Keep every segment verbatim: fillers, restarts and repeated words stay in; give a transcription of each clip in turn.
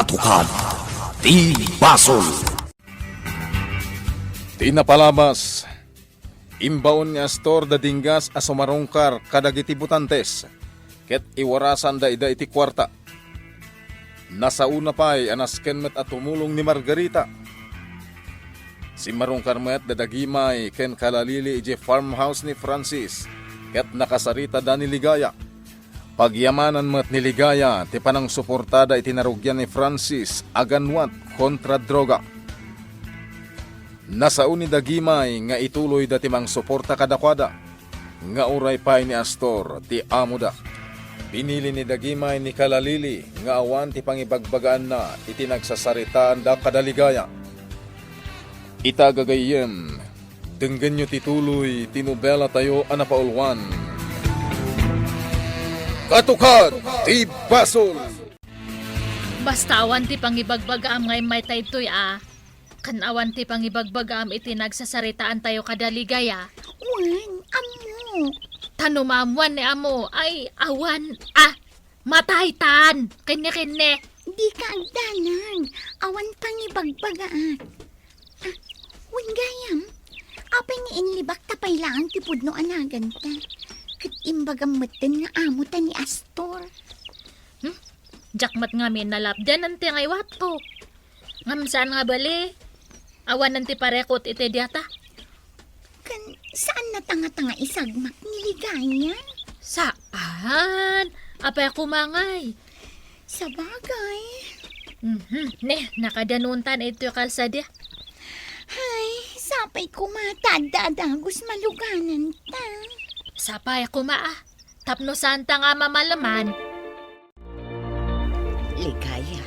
Tukad ti basol. Ti napalabas, imbaon ni Astor da Dinggas a sumarungkar kadagiti botantes, ket iwarasanda ida iti kuarta. Nasaona pay a nasken met a tumulong ni Margarita. Simmarungkar met da Dagimay ken Kalalili idiay farmhouse ni Francis, ket nakasaritada ni Ligaya. Pagyamanan met ni Ligaya ti panangsuportada iti narugian ni Francis a ganwat kontra droga. Nasao ni Dagimay nga ituloyda ti mangsuporta kadakuada, nga uray pay ni Astor ti amoda. Pinili ni Dagimay ni Kalalili nga awan ti pangibagbagaanna iti nagsasaritaanda kada Ligaya. Ita, gagayyem, denggenyo ti tuloy ti nobelatayo a napauluan, Katukad ti Basol. Basta awan ti pangibagbagaam nga immay taytoy a. Ken awan ti pangibagbagaam iti nagsasaritaantayo kada Ligaya. Wen, ammo. Ta no maammoan ni ammo, ay, awan, ah, mataytan. Kenne, kenne. Dika agdanag. Awan pangibagbagaak. Ah, wen gayam, apay nga inlibakta pay laeng ti pudno a naganta? Ket imbagam metten nga amoda ni Astor. Hmm? Diak met ngamin nalapdan ti ngaywatko. Ngem saan nga bali, awanen ti parekot iti diata. Ken saan nata ngata nga isagmak ni Ligaya? Saan? Apay a kumangay? Sabagay. Mhm. Ne, nakadanontan itoy kalsada. Ay, sapay koma ta adda a dagus malugananta. Sapay koma, ah. Tapno saanta nga mamaleman. Ligaya,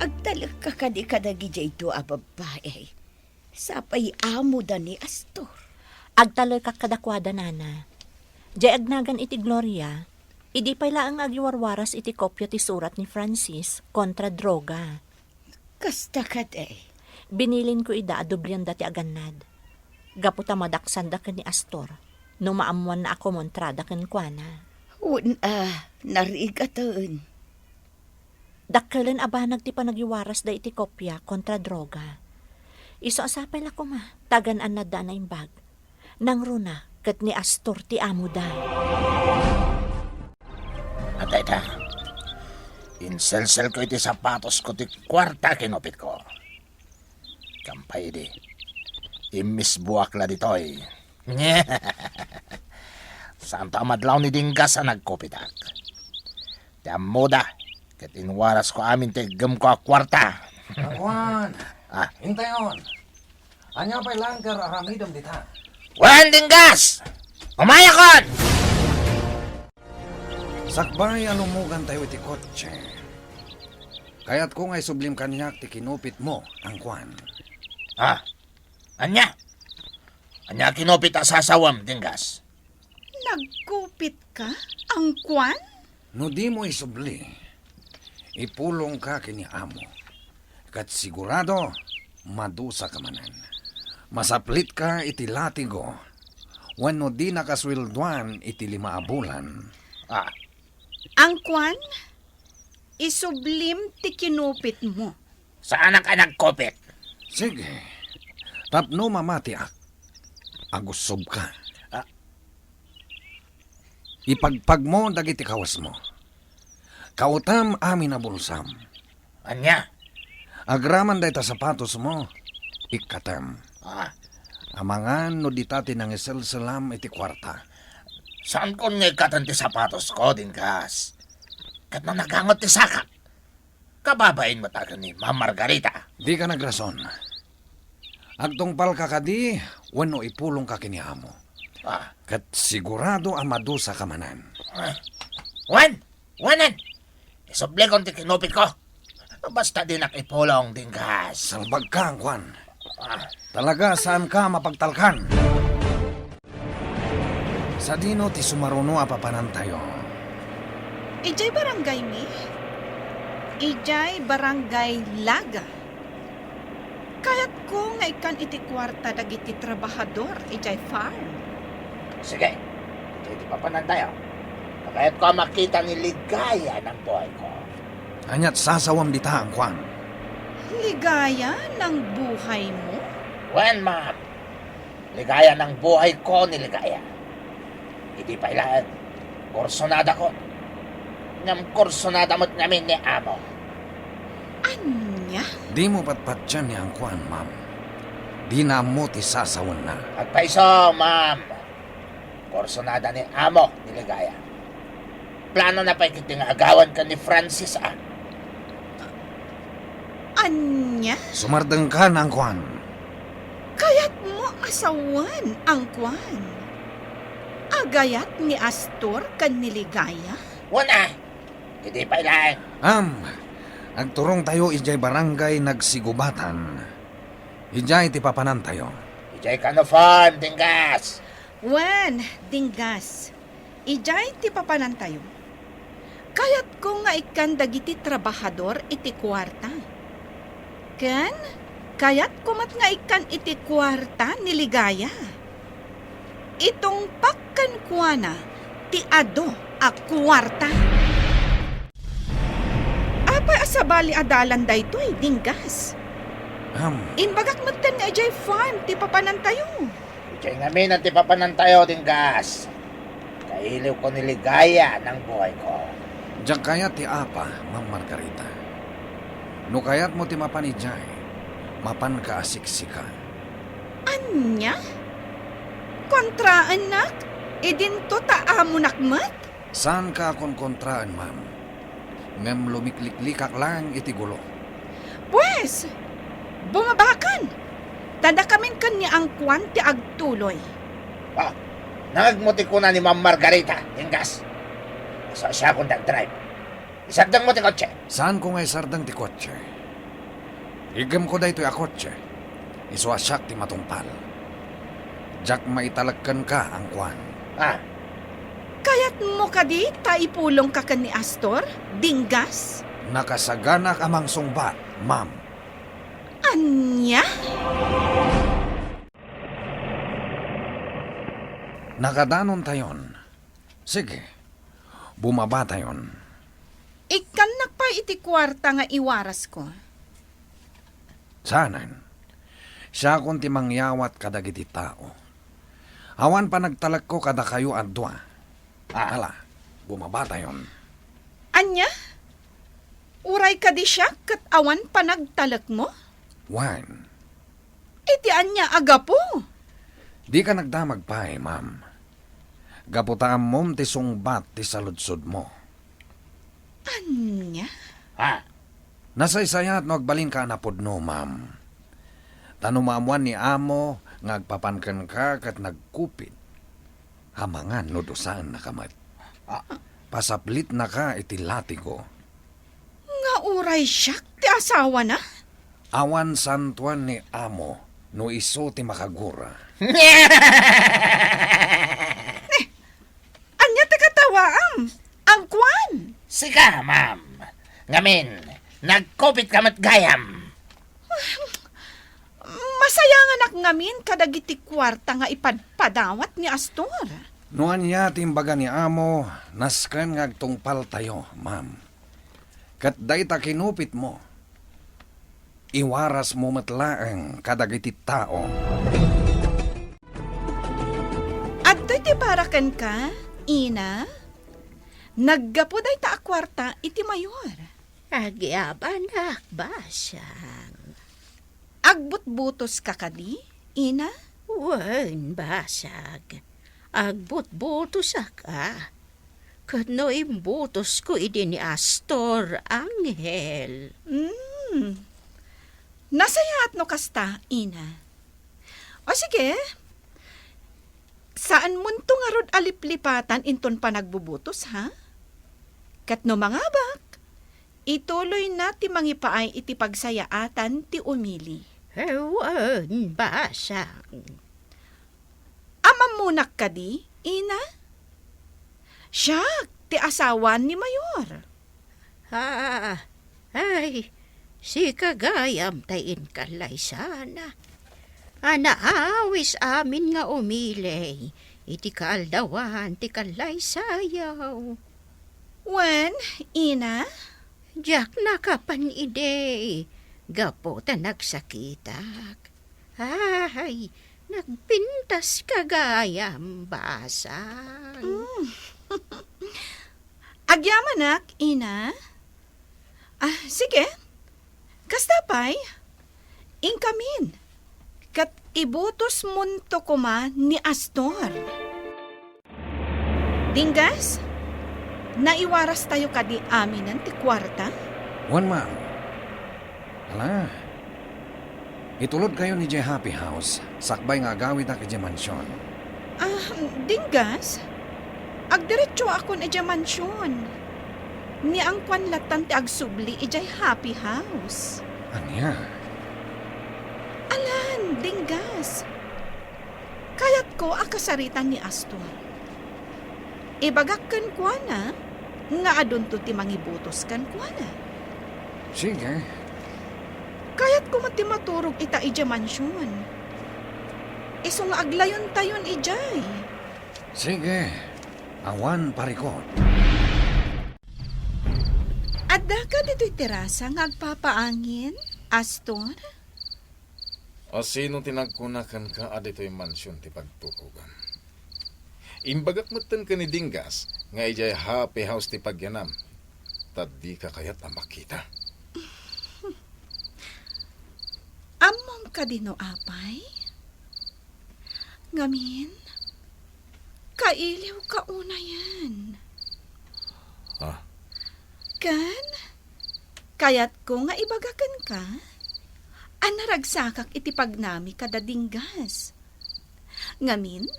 agtalekka kadi kadagiti dua a babbai. Sapay amoda ni Astor. Agtalekak kadakuada, nana. Diay agnagan iti Gloria, idi pay laeng nga agiwarwaras iti kopia ti surat ni Francis kontra droga. Kasta kadi. Binilinko ida a doblianda ti agannad. Gapu ta madaksanda ken ni Astor, no maammoanna a kumontrada kenkuana. Wen a, narigaten. Dakkelen a banag ti panagiwarasda iti kopia kontra droga. Isu a sapay la koma, ta agan-annadda a naimbag. Nangruna ket ni Astor ti amoda. Adda ita, inselselko iti sapatosko ti kuarta a kinupitko. Kampay idi, immisboak la ditoy. Saanto a madlaw ni Dinggas a nagkupitak. Ti ammoda, ket inwarasko amin ti iggemko a kuarta. Angkuan. Ah. Intayon. Ania pay laeng ti ar-aramidem dita? Wen, Dinggas! Umayakon! Sakbay a lummugantayo iti kotse, kayatko nga isublim kaniak ti kinupitmo, Angkuan. Ah, ania? Ania kinupit a sasawem, Dinggas? Nagkupitka, Angkuan? No dimo isubli, ipulongka ken ni amo. Ket sigurado, madusaka manen. Masaplitka iti latigo. Wenno dinaka sueldoan iti lima a bulan. Ah. Angkuan, isublim ti kinupitmo. Saanak a nagkupit. Sige. Tapno mamatiak, agussobka. Ah. Ipagpagmo dagiti kawesmo. Kaotem amin a bulsam. Ania? Agraman dayta sapatosmo, ikkatem. Ah. Amangan no dita ti nangiselselam iti kuarta. Saankon nga ikkaten ti sapatosko, Dinggas. Ket no nagangot ti sakak, kababain met a ken ni Ma'am Margarita. Dika nagrason. Agtungpalka kadi wenno ipulongka ken ni amo. Ah. Ket sigurado a madusaka manen. Ah. Wen! Wenen! Isublikon ti kinupitko. Basta dinak ipulong, Dinggas. Salbagka, Angkuan. Ah. Talaga, saanka mapagtalkan. Sadino ti sumaruno a papanantayo? Idiay barangay mi? Idiay barangay Laga. Kayatko nga ikkan iti kuarta dagiti trabahador idiay farm. Sige, iti, iti papanantayo. Kayatko a makita ni Ligaya a nagbuayko. Aniat sasawam dita, Angkuan? Ligaya ng buhay mo? Wen, ma'am. Ligaya ng buhay ko ni Ligaya. Idi pay laeng, kursunada ko. Ngem kursunada met ngamin ni amo. Ania? Dimo patpatien ni Angkuan, ma'am. Dina ammo ti sasawenna. Agpayso, ma'am. Kursunada ni amo ni Ligaya. Planona pay ketdi nga agawan ken ni Francis a. Ania? Sumardengka, Angkuan. Kayatmo a sawen, Angkuan? Agayat ni Astor ken ni Ligaya? Wen a. Idi pay laeng. Am, agturongtayo idiay Barangay Nagsigubatan. Idiay ti papanantayo. Idiay kano farm, Dinggas. Wen, Dinggas. Idiay ti papanantayo. Kayatko nga ikkan dagiti trabahador iti kuarta. Ken kayatko met nga ikkan iti kuarta ni Ligaya. Itungpak kenkuana ti adu a kuarta. Apay a sabali a dalan daytoy, Dinggas? Am. Imbagak metten nga idiay farm ti papanantayo. Idiay ngamin ti papanantayo, Dinggas. Kailiwko ni Ligaya ng buhay ko. Diak kayat ti apa, Ma'am Margarita. No kayatmo ti mapan idiay, mapanka a siksika. Ania? Kontraennak? Idinto ta amonak met? Saanka a konkontraen, ma'am. Ngem lumikliklikak laeng iti gulo. Pues, bumabakan! Ta dakamin ken ni Angkuan ti agtuloy. Ah, nangegmo ti kuna ni Ma'am Margarita, Dinggas. Isu a siakon ti agdrive. Isardengmo ti kotse. Saanko nga isardeng ti kotse. Iggemko daytoy a kotse. Isu a siak ti matungpal. Diak maitalek kenka, Angkuan. Ah. Kayatmo kadi ta ipulongka ken ni Astor, Dinggas? Nakasaganak a mangsungbat, ma'am. Ania? Nakadanontayon. Sige, bumabatayon. Ikkannak pay iti kuarta nga iwarasko. Saanen. Siakon ti mangyawat kadagiti tao. Awan panagtalekko kadakayo a dua. Ah. Ala, bumabatayon. Ania? Uray kadi siak ket awan panagtalekmo? Wen. Iti ania a gapu? Dika nagdamag pay, ma'am. Gapu ta ammom ti sungbat ti saludsodmo. Ania? Ha? Nasaysayat no agbalinka a napudno, ma'am. Ta no maammuan ni amo nga agpapan kenka ket nagkupit, amangan no dusaennaka met. Ah. Pasaplitnaka iti latigo. Nga uray siak ti asawana? Awan santuan ni amo no isu ti makagura. Ania ti katawaam? Angkuan! Sika, ma'am. Ngamin, nagkupitka met gayam. Masayanganak ngamin kadagiti kuarta nga ipadpadawat ni Astor. No ania ti imbaga ni amo, nasken nga agtungpaltayo, ma'am. Ket dayta kinupitmo, iwarasmo met laeng kadagiti tao. Adtoy ti para kenka, Ina. Naggapu dayta a kuarta iti mayor. Agyabanak, basang. Agbutbutoska kadi, Ina? Wen, basang. Agbutbutosak a. Ket no imbutosko idi ni Astor, Angel. Hmm. Nasayaat no kasta, Ina. O sige, saanmonto ngarud a liplipatan inton panagbubutos, ha? Ket no mangabak, ituloyna ti mangipaay iti pagsayaatan ti umili. Wen, basang. Ammonak kadi, Ina? Siak ti asawan ni Mayor. Ah, ay, sika gayam tay inkallaysana. A naawis amin nga umili iti kaaldawan ti kallaysayaw. Wen, Ina? Diak nakapan idi, gapu ta nagsakitak. Ay, nagpintas ka gayam, basang. Mm. Agyamanak, ina. Ah, sige. Kasta pay, inkamin. Ket ibutosmonto koma ni Astor. Dinggas, naiwarastayo kadi aminen ti kuarta? Wen, ma'am. Ala, itulodkayon idiay Happy House, sakbay nga agawidak idiay mansion. Ah, Dinggas, agdiretsoakon idiay mansion. Naangkuan lattan ti agsubli idiay Happy House. Ania? Alan, Dinggas. Kayatko a kasaritan ni Astor. Ibagak kenkuana nga adunto ti mangibutos kenkuana. Sige. Kayatko met ti maturog ita idiay mansion. Isu nga aglayontayon idiay. Sige. Awan parikut. Addaka ditoy terasa nga agpapaangin, Astor? A, sino ti nagkuna kenka a ditoy mansion ti pagturogan? Imbagak metten ken ni Dinggas nga idiay Happy House ti pagyanam, ta dika kayat a makita. Ammom kadi no apay? Ngamin, kailiwka unayen. Ah. Ken, kayatko nga ibaga kenka a naragsakak iti pagnami kada Dinggas. Ngamin,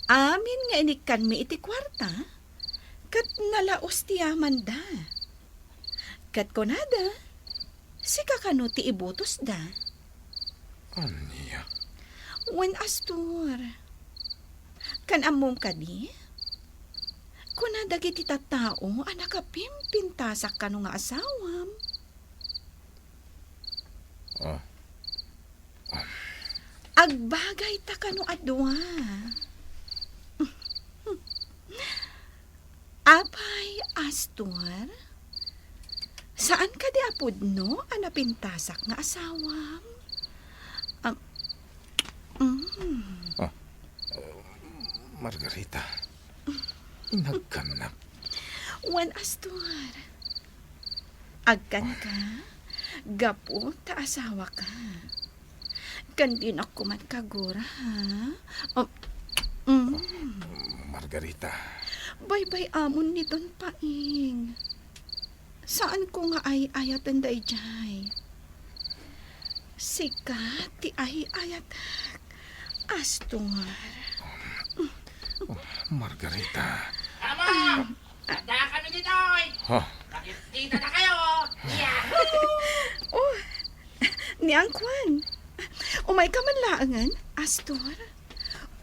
amin nga inikkanmi iti kuarta, ket nalaos ti yamanda. Ket kunada, sika kano ti ibutosda. Ania? Wen, Astor. Kan ammom kadi? Kuna dagiti tattao a nakapimpintasak kano nga asawam. Ah. Agbagayta kano a dua. Apay, Astor? Saan kadi a pudno a napintasak nga asawam? Am, mm. Ah, Margarita, inagkannak. Wen, Astor. Agkanka, gapu ta asawaka. Ken dinak koma kagura, ha? Um, mm. Margarita. Baybay-amon ni Don Paing. Saanko nga ay-ayaten daydiay. Sika ti ay-ayatek, Astor. Oh, Margarita. Tama! Adda kami ditoy! Ha? Makikita na kayo! Yahoo! Oh, ni Angkwan. Umayka man laengen, Astor.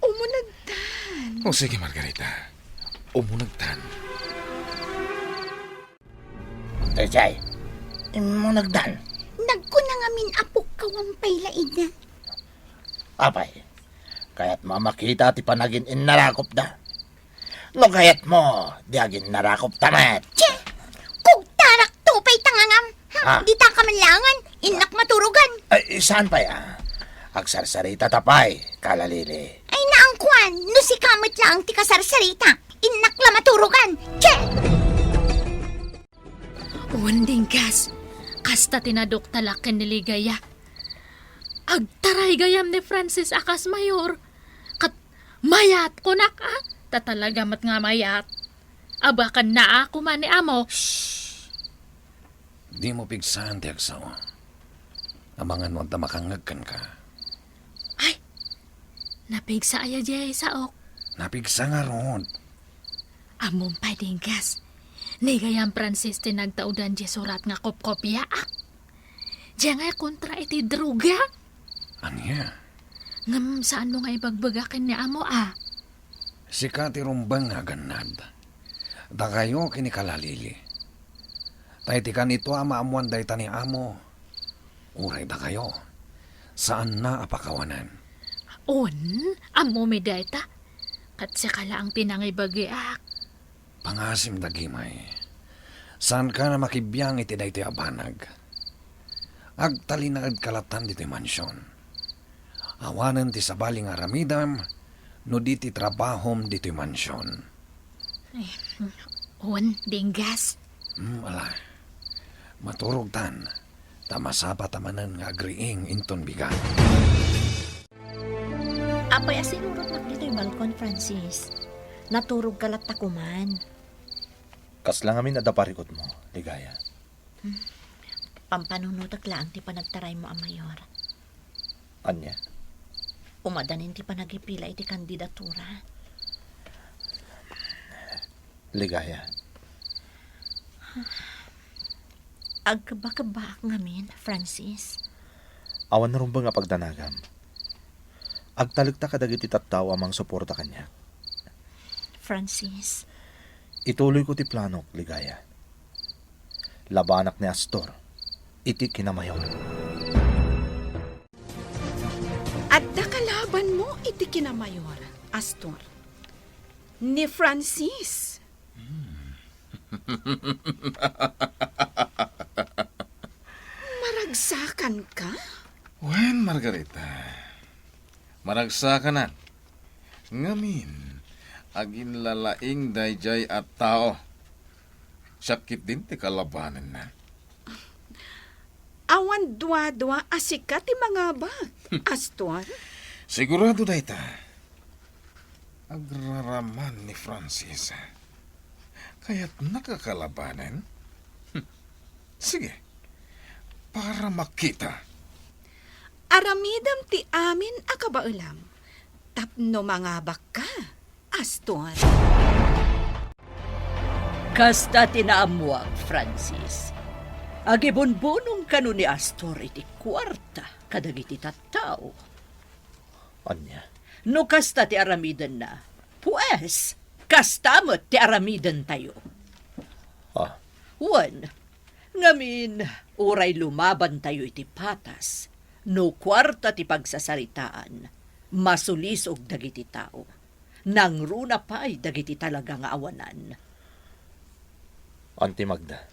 Umunegtan. Oh, sige, Margarita. Umunegtan. Daydiay, immunegdan. Nagkuna ngamin a pukkawan pay la ida. Apay, kayatmo a makita ti panagin-innarakupda? No kayatmo, di aginnarakupta met. Che! Kugtarakto pay ta ngangam. Hmm, ah. Dita ka man laengen, innak maturogan. Ay, saan pay, ah? Agsarsaritata pay, Kala Lili. Ay, ni Angkwan, no sika met laeng ti kasarsarita, innak la maturogan. Che! Wen, Dinggas, kasta ti naduktalak ken ni Ligaya. Agtaray gayam ni Francis a kas mayor. Ket mayat, kunak, a? Ta talaga met nga mayat. Abakenna a koma ni amo. Shh! Dimo pigsaan ti agsao. Amangan no adda makangngeg kenka. Ay, napigsa aya diay saok? Napigsa ngarud. Ammom pay, Dinggas. Ni gayam Francis ti nagtaudan diay surat nga kopkopiaak. Diay nga kontra iti droga. Ania? Ngem saanmo nga ibagbaga ken ni amo, a? Sika ti rumbeng nga agannad. Dakayo ken ni Kala Lili. Ta iti kanito a maammoan dayta ni amo, uray dakayo, saanna a pakawanen. Wen, ammomi dayta. Ket sika laeng ti nangibagiak. Pangasim dagimay. Saanka a makibiang iti daytoy a banag. Agtalinaedka lattan ditoy mansion. Awanen ti sabali nga aramidem no di ti trabahom ditoy mansion. Ay, wen, Dinggas. Hmm, ala. Maturogtan, ta masapata manen nga agriing inton bigat. Apay a sinurotnak ditoy balkon, Francis? Naturogka latta koman. Kasla ngamin adda parikutmo, Ligaya? Hmm. Pampanunotek laeng ti panagtaraymo a mayor. Ania? Umadanin ti panagipila iti kandidatura. Ligaya. Agkebakebbaak ngamin, Francis. Awan rumbeng a pagdanagam. Agtalekta kadagiti tattao a mangsuporta kaniak. Francis. Ituloyko ti planok, Ligaya. Labanak ni Astor iti kinamayor. Adda kalabanmo iti kinamayor, Astor. Ni Francis. Maragsakanka? Wen, Margarita. Maragsakanak. Ngamin, aginlalaing daydiay a tao. Siak ketdin ti kalabanenna. Awan duadua a sika ti mangabak, Astor. Sigurado dayta. Agraraman ni Francis. Kayatnak a kalabanen? Hm. Sige. Para makita. Aramidem ti amin a kabaelam tapno mangabakka, Astor. Kasta ti naammuak, Francis. Agibunbunong kano ni Astor iti kuarta kadagiti tattao. Ania? No kasta ti aramidenna, pues, kasta met ti aramidentayo. Ah. Wen, ngamin, uray lumabantayo iti patas, no kuarta ti pagsasaritaan, masulisog dagiti tao. Nangruna pay dagiti talaga nga awanan. Anti Magda.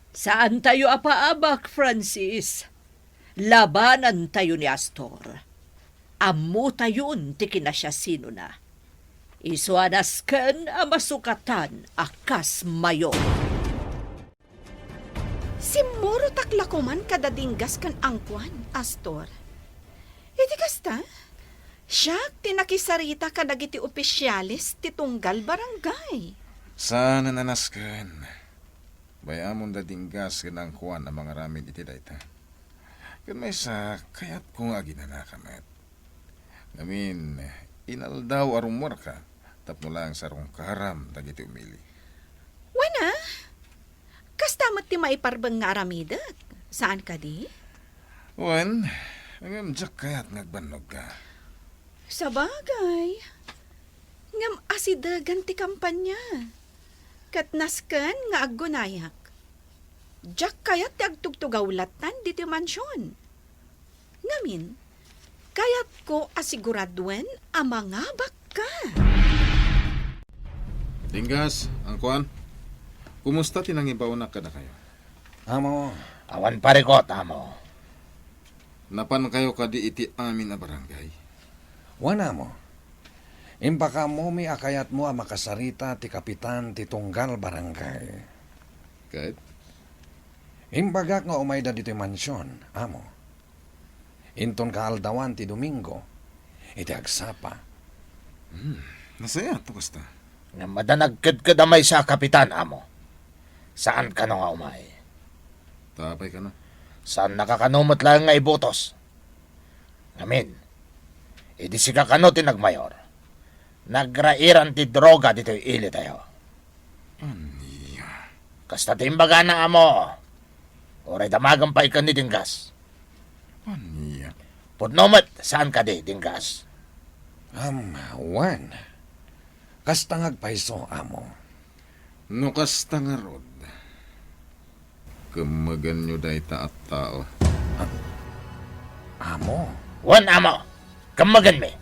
Saantayo a paabak, Francis. Labanantayo ni Astor. Ammotayon ti kinasiasinona. Isu a nasken a masukatan a kas mayor. Simmurotak la koman kada Dinggas ken Angkuan, Astor. Iti kasta, siak ti nakisarita kadagiti opisiales ti tunggal barangay. Saan a nasken. Bay-amon da Dinggas ken Angkuan a mangaramid iti dayta. Ken maysa, kayatko nga aginanaka met. Ngamin, inaldaw a rummuarka tapno laeng sarungkaram dagiti umili. Wen a, kasta met ti maiparbeng nga aramidek, saan kadi? Wen, ngem diak kayat nga agbannogka. Sabagay, ngem asidegan ti kampanya. Ket nasken nga aggunayak. Diak kayat ti agtugtugaw lattan ditoy mansion. Ngamin, kayatko a siguraduen a mangabakka. Dinggas, Angkuan, kumusta ti nangibawnak kadakayo? Amo. Awan parikut, Amo. Napankayo kadi iti amin a barangay? Wen, Amo. Impakaammomi a kayatmo a makasarita ti kapitan ti tunggal barangay. Ket? Imbagak nga umayda ditoy mansion, Amo. Inton kaaldawan ti Domingo, iti agsapa. Hmm, nasayaat no kasta. Ngem adda nagkedked a maysa a kapitan, Amo. Saan kano nga umay? Ta apay kano? Saannaka kano met laeng nga ibutos. Ngamin, idi sika kano ti nagmayor, nagrairan ti droga ditoy ilitayo. Ania? Kasta ti imbagana, Amo. Uray damagem pay ken ni Dinggas. Ania? Pudno met, saan kadi, Dinggas? Am, wen. Kasta nga agpayso, Amo. No kasta ngarud, kemmegenyo dayta a tao. Am-, Amo? Wen, Amo. Kemmegenmi.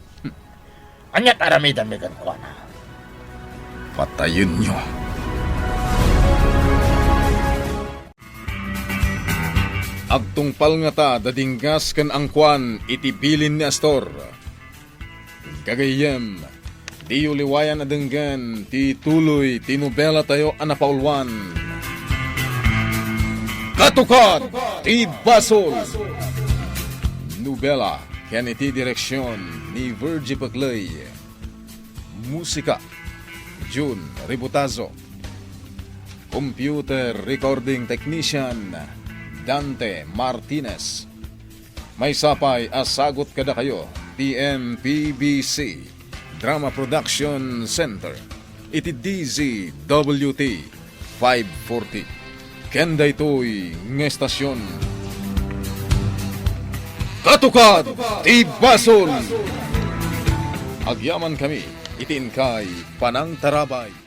Ania ti aramidenmi kenkuana? Patayenyo. Agtungpal ngata dadinggas ken angkuan iti bilin ni Astor. Gagayyem, diyo liwayan a denggen ti tuloy ti nobelatayo a napauluan. Katukad ti Basol! Nobela ken iti direksion ni Virgie Pecley. Musika, Jun Ributazo. Computer recording technician, Dante Martinez. Maysa pay a sagut kadakayo ti M P B C Drama Production Center iti D Z W T five forty. Ken daytoy nga estasion, Katukad ti Basol! Agyamankami iti inkay panangtarabay.